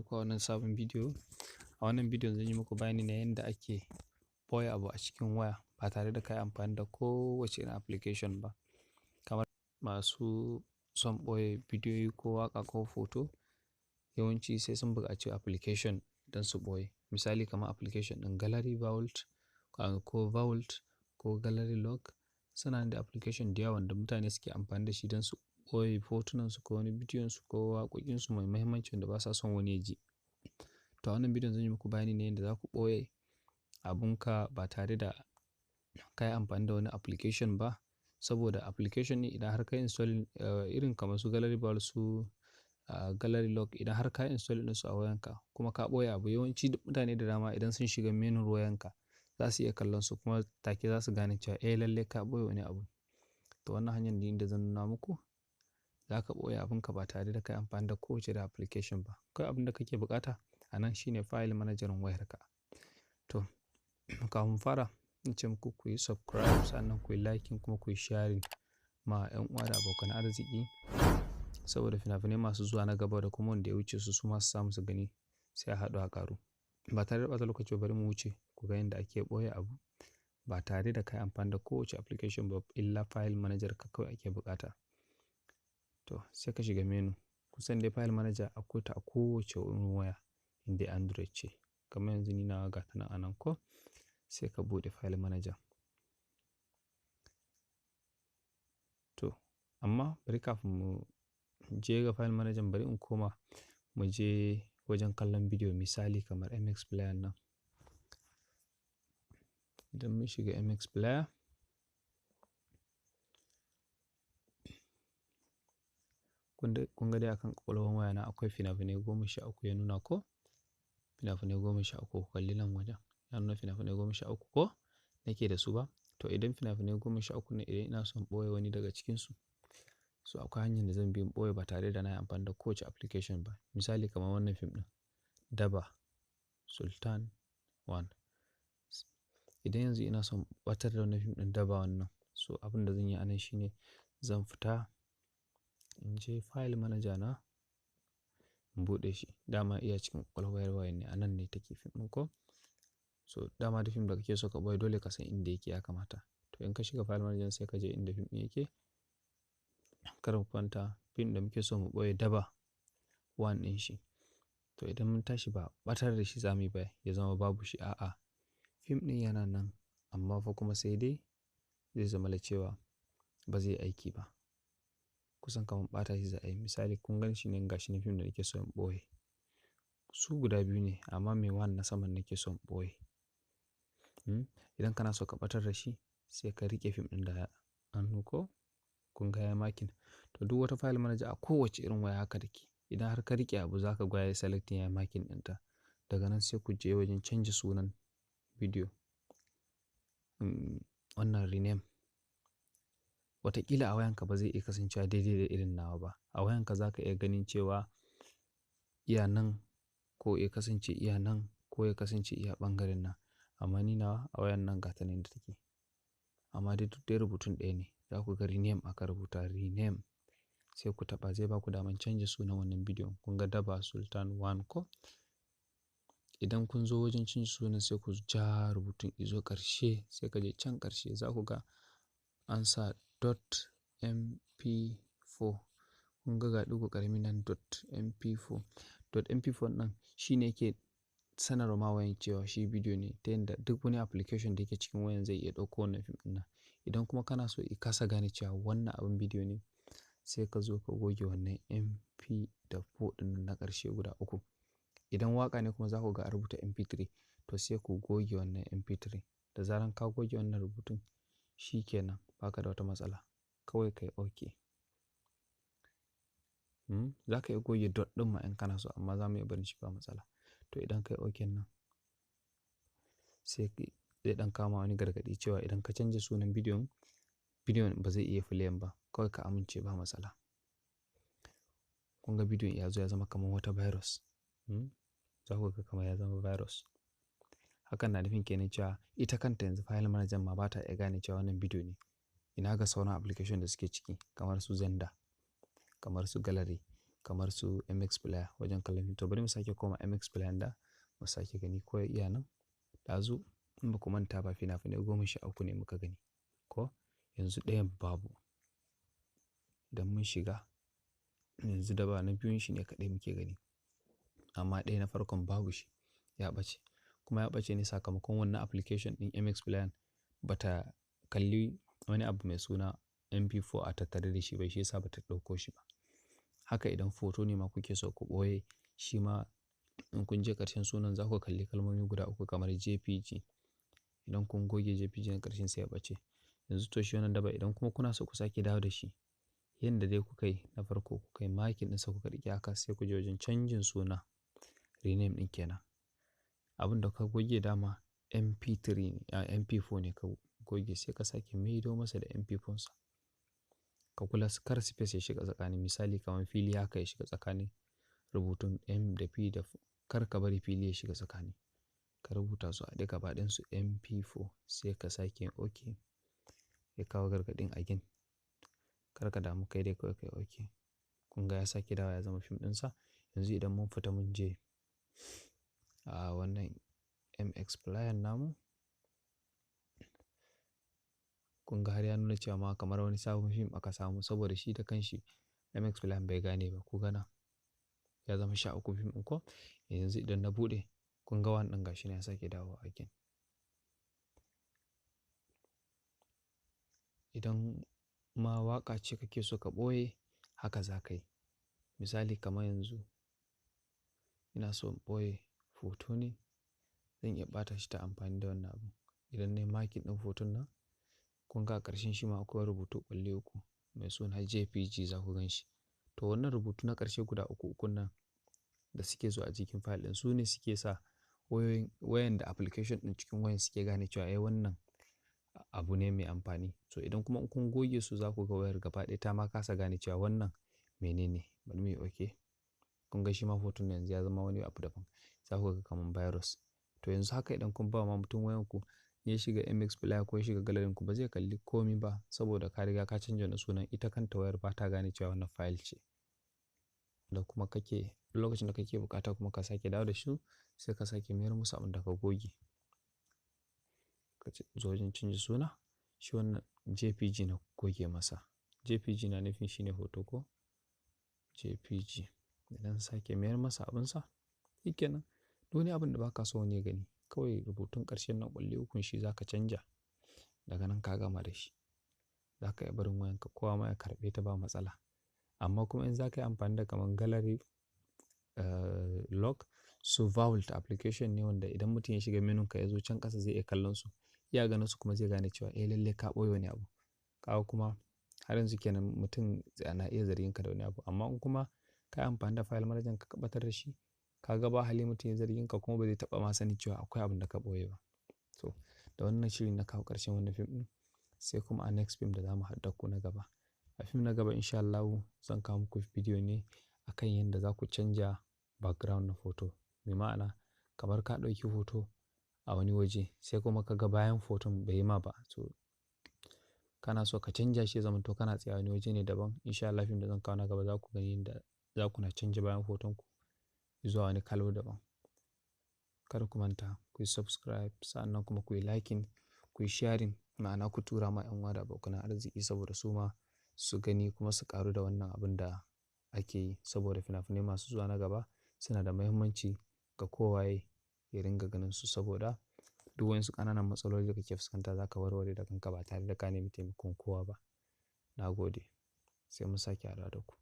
ku a wannan sabon bidiyo. A wannan bidiyon zan yi muku bayani na yadda ake ɓoye abu a cikin waya ba tare da ka yi amfani da kowace irin application ba. Kamar masu son ɓoye bidiyoyi ko waƙa ko hoto, yawanci sai sun buƙaci application don su ɓoye. Misali kamar application ɗin Gallery Vault ko Vault ko Gallery Lock, suna da application da yawa wanda mutane suke amfani da shi don su ɓoye hotunansu ko wani bidiyonsu ko waƙoƙinsu mai muhimmanci wanda ba sa son wani ya ji. To a wannan bidiyon zan yi muku bayani ne yadda za ku ɓoye abunka ba tare da ka yi amfani da wani application ba. Saboda application ne idan har ka installing irin kamar su Gallery Vault, su Gallery Lock, idan har ka installing ɗinsu a wayanka kuma ka ɓoye abu, yawanci mutane da dama idan sun shiga menu wayanka za su iya kallon su kuma take za su gane cewa eh, lallai ka ɓoye wani abu. To wannan hanyar ne da zan nuna muku, za ka ɓoye abunka ba tare da ka yi amfani da kowace irin application ba. Kawai abin da kake buƙata a nan shine file manager wayarka. To kafin mu fara, in ce muku ku yi subscribe, sannan ku yi liking, kuma ku yi sharing ma 'yan uwa da abokan arziki, saboda fina-finai masu zuwa na gaba da kuma wanda ya wuce su, su ma su samu su gani, sai a haɗu a ƙaru. Ba tare da ɓata lokaci ba, bari mu wuce ku ga yadda ake ɓoye abu ba tare da ka yi amfani da kowace application ba, illa file manager ka kawai ake buƙata. To sai ka shiga menu. Kusan dai file manager akwai ta a kowace irin waya indai Android ce. Kamar yanzu ni nawa ga ta nan a nan ko, sai ka buɗe file manager. To amma bari kafin mu je ga file manager, bari in koma mu je wajen kallon bidiyo, misali kamar MX Player nan. Idan mun shiga MX Player, kun ga dai akan ƙwaƙwalwar wayana akwai fina-finai 13 ya nuna ko? Fina-finai 13, ku kalli nan wajen. Ya nuna fina-finai 13 ko nake da su ba? To idan fina-finai 13 ne, idan ina son ɓoye wani daga cikinsu, so akwai hanyar da zan bi in ɓoye ba tare da na yi amfani da kowace application ba. Misali kamar wannan fim ɗin, Daba Sultan 1. Idan yanzu ina son ɓatar da wannan fim ɗin Daba wannan, so abin da zan yi a nan shine zan fita in je file manager na in buɗe shi. Dama iya cikin ƙwaƙwalwar wayar ne, a nan ne take fim ɗin ko. So dama duk fim da kake so ka ɓoye, dole ka san inda yake ya kamata. To in ka shiga file manager, sai ka je inda fim ɗin yake. Kar mu manta, fim da muke so mu ɓoye Daba 1 ɗin shi. To idan mun tashi, ba ɓatar da shi za mu yi ba ya zama babu shi, a'a. Fim ɗin yana nan, amma fa kuma sai dai zai zama da cewa ba zai aiki ba. Kusan kamar ɓata shi za a yi. Misali, kun gan shi nan, gashi nan fim da nake so in ɓoye. Su guda biyu ne, amma mai one na saman nake so in ɓoye. Idan kana so ka ɓatar da shi, sai ka riƙe fim ɗin da hannu ko, kun ga ya marking. To duk wata file manager a kowace irin waya haka take. Idan har ka riƙe abu, za ka ga yayi selecting, yayi marking ɗinta. Daga nan sai ku je wajen canja sunan bidiyo. Wannan rename. Wataƙila a wayanka ba zai iya kasancewa daidai da irin nawa ba. A wayanka za ka iya ganin cewa iya nan, ko ya kasance iya nan, ko ya kasance iya ɓangaren nan. Amma ni nawa a wayan nan, ga ta nan inda take. Amma dai duk dai rubutun ɗaya ne. Za ku ga rename aka rubuta, rename. Sai ku taɓa, zai ba ku daman canja sunan wannan bidiyon. Kun ga Daba Sultan 1 ko? Idan kun zo wajen canja sunan, sai ku ja rubutun izo ƙarshe, sai ka je can ƙarshe, za ku ga an sa dot mp4. Kun ga ga ɗigo ƙarami nan, dot mp4. Dot mp4 nan shine yake sanarwa ma wayan cewa shi bidiyo ne, ta yanda duk wani application da yake cikin wayan zai iya ɗauko wannan fim ɗin nan. Idan kuma kana so ya kasa gane cewa wannan abun bidiyo ne, sai ka zo ka goge wannan mp da 4 ɗin nan na ƙarshe guda uku. Idan waƙa ne kuma, za ku ga an rubuta mp3, to sai ku goge wannan mp3. Da zaran ka goge wannan rubutun, shi kenan, ba ka da wata matsala. Kawai ka yi OK. Za ka iya goge dot ɗin ma in kana so, amma za mu iya barin shi, ba matsala. To idan ka yi OK nan, sai zai ɗan kama wani gargaɗi cewa idan ka canja sunan bidiyon, bidiyon ba zai iya playing ba. Kawai ka amince, ba matsala. Kun ga bidiyon ya zo ya zama kamar wata virus. Za ku ga kamar ya zama virus. Hakan na nufin kenan cewa ita kanta yanzu file manager ma ba ta iya gane cewa wannan bidiyo ne. Ina ga sauran application da suke ciki kamar su Xender, kamar su Gallery, Kamar su MX Player wajen kallon fim. To, bari mu sake koma MX Player da mu sake gani ko ya iya nan. Ɗazu in ba ku manta ba, fina-finai 13 ne muka gani ko? Yanzu ɗayan babu. Idan mun shiga yanzu, da ba na biyun shi ne kaɗai muke gani, amma ɗaya na farkon babu shi, ya ɓace. Kuma ya ɓace ne sakamakon wannan application ɗin MX Player bata kalli wani abu mai suna MP4 a tattare da shi ba, shi yasa bata ɗauko shi ba. Haka idan photo ne ma kuke so ku ɓoye shi ma, in kun je ƙarshen sunan za ku kalli kalmomi guda uku kamar JPG. Idan kun goge JPG na ƙarshen, sai ya ɓace. Yanzu to shi wannan daba, idan kuma kuna so ku sake dawo da shi yanda dai kuka yi na farko, kuka yi marking ɗinsa, kuka riƙe haka, sai ku je wajen canjin suna, rename ɗin kenan. Abin da ka goge dama MP3 ne, MP4 ne ka goge, sai ka sake maido masa da MP4 sa. Ka kula kar space ya shiga tsakani, misali kamar fili haka ya shiga tsakanin rubutun M da P da F. Kar ka bari fili ya shiga tsakani. Ka rubuta su a duka gaba su MP4, sai ka sake yin OK. Ya kawo gargaɗin again. Kar ka damu, kai dai kawai kai OK. Kun ga ya sake dawowa ya zama fim ɗinsa. Yanzu idan mun fita mun je a wannan MX Player namu, kun ga har ya nuna cewa ma kamar wani sabon fim aka samu, saboda shi da kanshi MX Player bai gane ba. Ku gana ya zama 13 fim ɗin ko? Yanzu idan na buɗe, kun ga wannan gashi ne ya sake dawowa again. Idan ma waƙa ce kake so ka ɓoye, haka za ka yi. Misali kamar yanzu ina so in ɓoye hoto ne, zan iya ɓata shi ta amfani da wannan abun. Idan nayi marking ɗin hoton nan, kun ga a ƙarshen shi ma akwai rubutu ƙwalli uku mai suna JPG, za ku gan shi. To, wannan rubutu na ƙarshe guda uku ukun nan da suke zuwa a cikin file ɗin, su ne suke sa wayoyin wayan da application ɗin cikin wayan suke gane cewa eh, wannan abu ne mai amfani. So idan kuma kun goge su, za ku ga wayar gaba ɗaya ta ma kasa gane cewa wannan menene. Bari muyi OK. Kun ga shi ma hoton yanzu ya zama wani abu daban. Za ku ga kamar virus. To, yanzu haka idan kun ba ma mutum wayanku, ya shiga MX Player ko ya shiga gallery ku, ba zai kalli komi ba, saboda ka riga ka canja wannan sunan. Ita kanta wayar ba ta gane cewa wannan file ce. Da kuma kake lokacin da kake bukata kuma ka sake dawo da shi, sai ka sake mayar musu abin da ka goge. Ka zo wajen canza suna, shi wannan JPG na goge masa. JPG na nufin shine hoto ko JPG. Idan sake mayar masa abinsa, shikenan. Duk wani abin da ba ka so wani ya gani, kawai rubutun ƙarshen nan ƙwalli ukun shi za ka canja. Daga nan ka gama da shi. Za ka iya barin wayanka kowa ma ya karɓe ta ba matsala. Amma kuma in za ka yi amfani da kamar gallery lock, su vault application ne wanda idan mutum ya shiga menun ka, ya zo can ƙasa, zai iya kallon su. Iya ganin su kuma zai gane cewa eh, lalle ka ɓoye wani abu. Kaga kuma har yanzu kenan mutum na iya zargin ka da wani abu. Amma in kuma ka yi amfani da file manager ka ɓatar da shi, ka ga ba hali mutum ya zargin ka, kuma ba zai taɓa ma sanin cewa akwai abin da ka ɓoye ba. To, da wannan shiri na kawo ƙarshen wannan fim ɗin, sai kuma a next film da za mu haɗu da ku na gaba. A fim na gaba, in sha Allahu, zan kawo muku bidiyo ne akan yadda za ku canja background na hoto. Bi ma'ana, kamar ka ɗauki hoto a wani waje, sai kuma ka ga bayan hoton bai yi ma ba. So kana so ka canja shi ya zamanto kana tsaye a wani waje ne daban. In sha Allah, fim da zan kawo na gaba, za ku gani yadda za ku na canja bayan hoton ku zuwa wani kallo daban. Kar ku manta ku yi subscribe, sa'annan kuma ku yi liking, ku yi sharing, ma'ana ku tura ma 'yan uwa da abokan arziki saboda su ma su gani kuma su ƙaru da wannan abun da ake yi, saboda fina-finai masu zuwa na gaba suna da muhimmanci ga kowaye ya ringa ganin su, saboda duk waƴansu ƙananan matsaloli da kake fuskanta za ka warware da kanka ba tare da ka nemi taimakon kowa ba. Na gode. Sai mun sake haɗuwa da ku.